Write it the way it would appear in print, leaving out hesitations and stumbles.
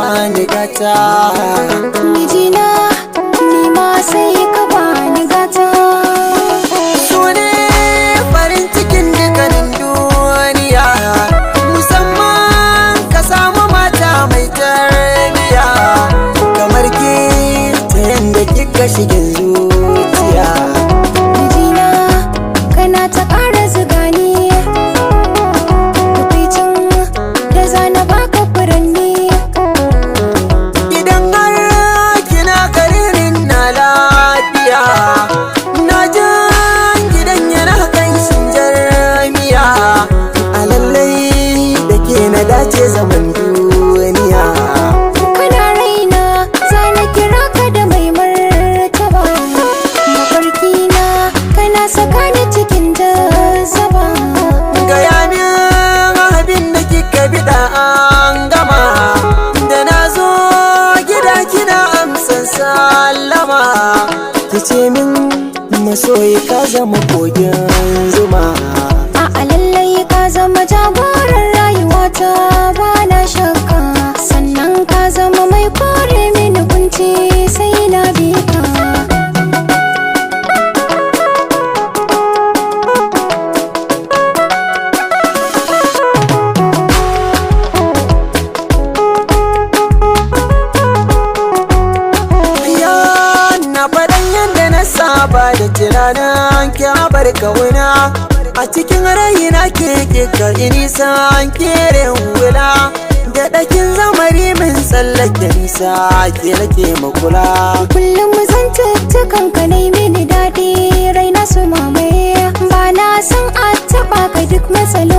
bani gata. Mijina, ni ma sai ka bani gata. Su ne farin cikin dukkanin duniya, musamman ka samu mata mai tarbiya kamar ke, ta yanda kika shigin zuciya. Mijina, kana ta ƙara zuga ni. Tukwicin da zana baka furanni. Idan har kina karirin na lafiya, na jan gidan yana kanshin jarmiya. A lallai da ke na dace zaman duniya. Kana raina, zana kira ka da mai martaba. Mafarki na, kana saka ni cikin jazaba. Gaya min abin da kika biɗa an gama, da na zo gida kina amsan sallama. Kice min masoyi, ka zama kogin zuma. A'a, lallai ka zama jagoran rayuwata, ba na shakka. Sannan ka zama mai kore mini kunci, sai na bi ka. Ya na faɗan yadda na saba da tunanin ki bar kauna. A cikin raina ke kika nisan kere wula. Da ɗakin zamari min tsallake nisa, ke nake makula. Kullum zantuttukan ka nai mini daɗi, raina su mamaye. Ba na san a taɓa ka duk matsaloli.